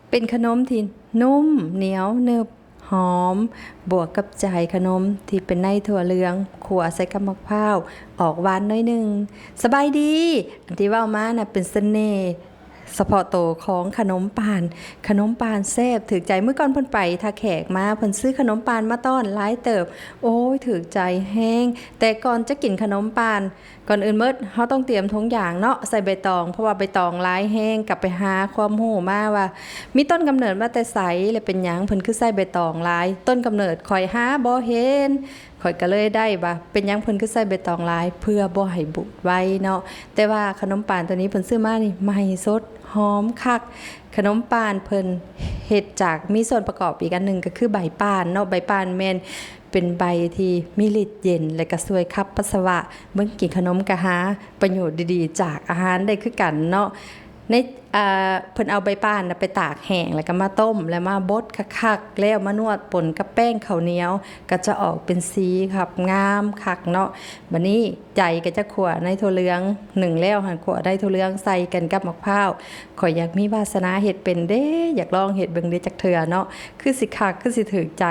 ເປັນຂະໜົມທີ່ນຸ້ມ, ໜຽວ, ໜຶບ, ຫອມ, ບວກກັບໃຈຂະໜົມທີ່ເປັນໃນຖົ່ວເຫຼືອງ, ຂົ້ວໃສ່ກັບໝາກພ້າວ, ອອກຫວານໜ້ອຍໜຶ່ງ. ສະບາຍດີ. ອັນທີ່ເວົ້າມານະເປັນສະເໜ່ສະເພາະໂຕຂອງຂະໜົມປານ. ຂະໜົມປານແຊບຖືກໃຈ. ມື້ກ່ອນເພິ່ນໄປຖ້າແຂກມາ, ເພິ່ນຊື້ຂະໜົມປານມາຕ້ອນຫຼາຍເຕີບ. ໂອ້ຍ ຖືກໃຈແຮງ. ແຕ່ກ່ອນຈະກິນຂະໜົມປານ, ກ່ອນອື່ນໝົດ ເຮົາຕ້ອງຕຽມຖົງຢາງເນາະ ໃສ່ໃບຕອງ ເພາະວ່າໃບຕອງຫຼາຍແຮງ. ກັບໄປຫາຄວາມຮູ້ມາວ່າ ມີຕົ້ນກຳເນີດມາແຕ່ໃສ ແລະ ເປັນຫຍັງເພິ່ນຄືໃສ່ໃບຕອງຫຼາຍ. ຕົ້ນກຳເນີດຂ້ອຍຫາບໍ່ເຫັນ, ຂ້ອຍກໍເລີຍໄດ້ວ່າ ເປັນຫຍັງເພິ່ນຄືໃສ່ໃບຕອງຫຼາຍ? ເພື່ອບໍ່ໃຫ້ບູດໄວເນາະ. ແຕ່ວ່າຂະໜົມປານໂຕນີ້ເພິ່ນຊື້ມານີ້ ໃໝ່ສົດ ຫອມຄັກ. ຂະໜົມປານເພິ່ນເຮັດຈາກ ມີສ່ວນປະກອບອີກອັນໜຶ່ງກໍຄືໃບປານເນາະ. ໃບປານແມ່ນ ເປັນໃບທີ່ມີລິດເຢັນ ແລະກະຊ່ວຍຂັບປັດສະວະ. ເບິ່ງ ກິນຂະໜົມກະຫາປະໂຫຍດດີໆຈາກອາຫານໄດ້ຄືກັນເນາະ. ໃນ ເອີ່ ເພິ່ນເອົາໃບປານນະໄປຕາກແຫ້ງ ແລ້ວກະມາຕົ້ມ ແລ້ວມາບົດຄັກໆ ແລ້ວມານວດປົນກັບແປ້ງເຂົ້າໜຽວ ກະຈະອອກເປັນສີຄັບ ງາມຄັກເນາະ. ບາດນີ້ໃຈກະຈະຂົ້ວໃນຖົ່ວເຫຼືອງ ໜຶ້ງແລ້ວຫັ້ນ ຂົ້ວໃນຖົ່ວເຫຼືອງໃສ່ກັນກັບໝາກພ້າວ. ຂ້ອຍຢາກມີວາສະໜາເຮັດເປັນເດ້ ຢາກລອງເຮັດເບິ່ງເດ້ຈັກເທື່ອເນາະ ຄືຊິຄັກ ຄືຊິຖືກໃຈ.